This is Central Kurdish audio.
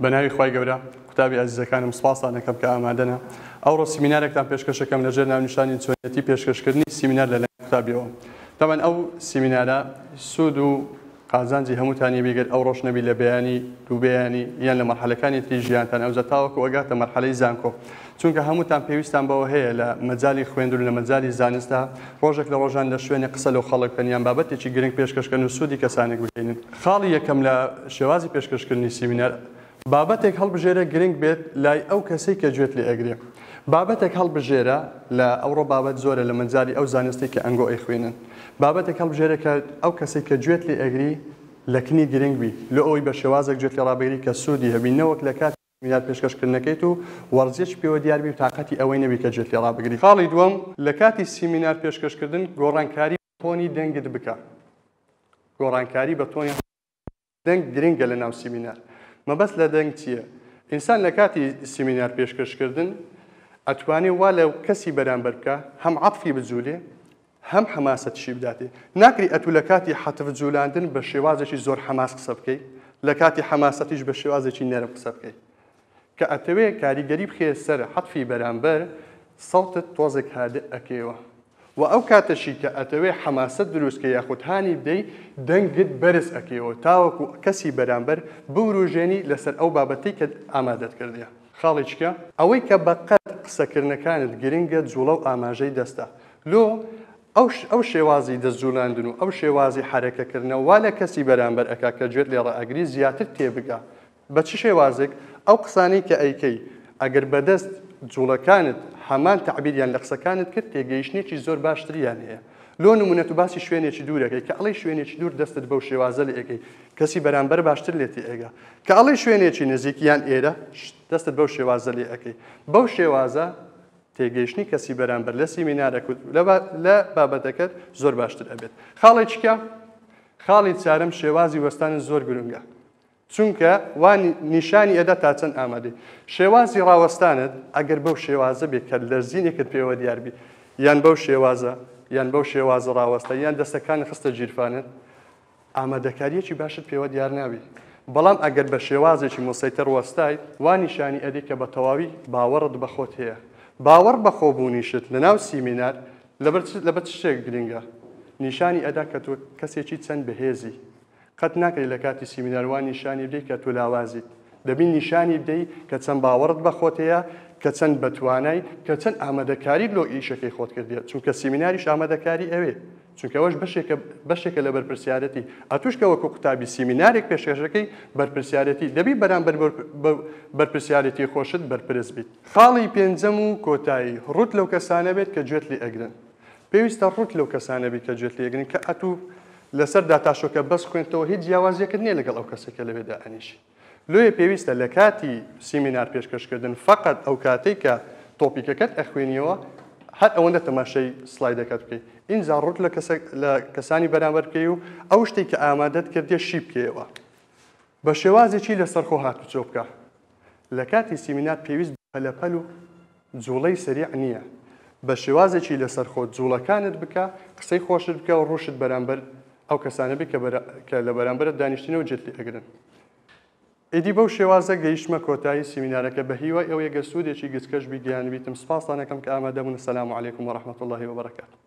بە ناوی خوای گەورە قوتابی ئازیزەکانم سوپاستان ئەکەم کە ئامادەنە ئەوڕۆ سیمینارێکتان پێشکەش ئەکەم لەژێر ناونیشانی چۆنیەتی پێشکەشکردنی سیمینار لەلایەن قوتابیەوە تەبعەن ئەو سیمینارە سوود و قازانجی هەمووتانی بی گەر ئەوڕۆش نەبی لە بەیانی دوو بەیانی یان لە مەرحەلەکانی تری ژیانتان ئەوجا تاوەکو ئەگاتە مەرحەلەی زانکۆ چونکە هەمووتان پێویستان بەوە هەیە لە مەجالی خوێندن و لە مەجالی زانستا ڕۆژێک لە ڕۆژان لە شوێنێک قسە لۆ خەڵک بکەن یان بابەتێکی گرنگ پێشکەش کەن و سوودی کەسانێک بگەینن. خاڵی یەکەم لە شێوازی پێشکەشکردنی سیمینار، بابەتێک هەڵبژێرە گرنگ بێت لای ئەو کەسەی کە گوێت لێ ئەگرێ. بابەتێک هەڵبژێرە لە ئەوڕۆ بابەت زۆرە لە مەجالی ئەو زانستەی کە ئەنگۆ ئەیخوێنن. بابەتێک هەڵبژێرە کە ئەو کەسەی کە گوێت لێ ئەگری لە کنی گرنگ بی لۆ ئەوەی بە شێوازێک گوێت لێ ڕابگری کە سوودی هەبی نەوەک لە کاتی سیمینار پێشکەشکردنەکەیت و وەرزیەکی پێوە دیار بی و تاقەتی ئەوەی نەبی کە گوێت لێ ڕابگری. خاڵی دووەم، لە کاتی سیمینار پێشکەشکردن گۆڕانکاری بە تۆنی دەنگت بکە. گۆڕانکاری بە تۆنی دەنگ گرنگە لە ناو سیمینار. مەبەست لە دەنگ چییە؟ ئینسان لە کاتی سیمینار پێشکەشکردن ئەتوانێ وا لە کەسی بەرامبەر بکا هەم عەتفی بجولێ هەم حەماسەتیشی بداتێ. ناکری ئەتوو لە کاتی حەتف جولاندن بە شێوازێکی زۆر حەماس قسە بکەی، لە کاتی حەماسەتیش بە شێوازێکی نەرم قسە بکەی. کە ئەتەوێ کاریگەری بخەیە سەر عەتفی بەرامبەر، سەوتت تۆزێک هادئ ئەکەیەوە. وە ئەو کاتەشی کە ئەتەوێ حەماسەت دروست کەی یاخود هانی بدەی دەنگت بەرز ئەکەیەوە تاوەکو کەسی بەرامبەر بوروژێنی لەسەر ئەو بابەتەی کە ئامادەت کردیە. خاڵی چکە؟ ئەوەی کە بە قەد قسەکردنەکانت گرنگە جوڵە و ئاماژەی دەستە. لۆ ئەو ئەو شێوازی دەست جولاندن و ئەو شێوازی حەرەکە کردنە وا لە کەسی بەرامبەر ئەکا کە گوێت لێ ڕائەگری زیاتر تێبگا بە چ شێوازێک؟ ئەو قسانەی کە ئەیکەی ئەگەر بە دەست جوڵەکانت هەمان تەعبیریان لە قسەکانت کرد تێگەیشتنێکی زۆر باشتریان هەیە. لۆ نمونە تو باسی شوێنێکی دوور ئەکەی کە ئەڵێی شوێنێکی دوور دەستت بەو شێوازە لێ ئەکەی کەسی بەرامبەر باشتر لێ تێئەگا. کە ئەڵێی شوێنێکی نزیک یان ئێرە دەستت بەو شێوازە لێ ئەکەی. بەو شێوازە تێگەیشتنی کەسی بەرامبەر لە سیمینارەکەت و لە بابەتەکەت زۆر باشتر ئەبێت. خاڵێکیکە خاڵی چارەم شێوازی وەستانت زۆر گرنگە. چونکە وا نیشانی ئەدا تا چەند ئامادەی. شێوازی ڕاوەستانت ئەگەر بەو شێوازە بێ کە لەرزینێکت پێوە دیار بی یان بەو شێوازە یان بەو شێوازە ڕاوەستا یان دەستەکانت خستە گیرفانت ئامادەکاریەکی باشت پێوە دیار نابی. بەڵام ئەگەر بە شێوازێکی موسەیتەر وەستایت وا نیشانی ئەدەی کە بە تەواوی باوەڕت بە خۆت هەیە. باوەڕ بە خۆبوونیشت لەناو سیمینار لەبەر چ لەبەر چ شتێک گرینگە؟ نیشانی ئەدا کە تۆ کەسێکی چەند بەهێزی. قەت ناکرێت لە کاتی سیمینار وا نیشانی بدەیت کە تۆ لاوازیت. دەبی نیشانی بدەی کە چەند باوەڕت بە خۆت هەیە، کە چەند بەتوانای، کە چەند ئامادەکاریت لۆ ئیشەکەی خۆت کردیە. چونکە سیمیناریش ئامادەکاری ئەوێ. چونکە ئەوەش بەشێکە بەشێکە لە بەرپرسیارەتی. ئەتوش کە وەکو قوتابی سیمینارێک پێشکەش دەکەی بەرپرسیارەتی دەبی بەرامبەر بە بەرپرسیارەتی خۆشت بەرپرس بیت. خاڵی پێنجەم و کۆتایی، ڕووت لەو کەسانە بێت کە گوێت لێ ئەگرن. پێویستە ڕووت لەو کەسانە بی کە گوێت لێ ئەگرن کە ئەتوو لەسەر داتاشۆکە بەس خوێندتەوە هیچ جیاوازیەکت نیە لەگەڵ ئەو کەسەی کە لەوێ دائەنیشی لۆیە پێویستە لە کاتی سیمینار پێشکەشکردن فەقەت ئەو کاتەی کە topic ەکەت ئەخوێنیەوە هەر ئەوەندە تەماشای سلایدەکەت بکەی ئینجا ڕووت لە کەسە لە کەسانی بەرامبەر بکەی و ئەو شتێک کە ئامادەت کردیە شی بکەیەوە بە شێوازێکی لەسەرخۆ هاتوچۆ بکە لە کاتی سیمینار پێویست بە پەلەپەل و جوڵەی سەریع نییە، بە شێوازێکی لەسەرخۆ جوڵەکانت بکە، قسەی خۆشت بکە و ڕووشت بەرامبەر ئەو کەسانە بێت کە لە بەرامبەرت دانیشتنە و جێت لێ ئەگرن. ئیدی بەو شێوازە گەیشتمە کۆتایی سیمینارەکە، بە هیوای ئەوەی گەر سوودێکی گچکەش بیگەیاندبیتم، سوپاستان ئەکەم کە ئامادە بوون، السلام علیکم و رحمە اللە و برکاته.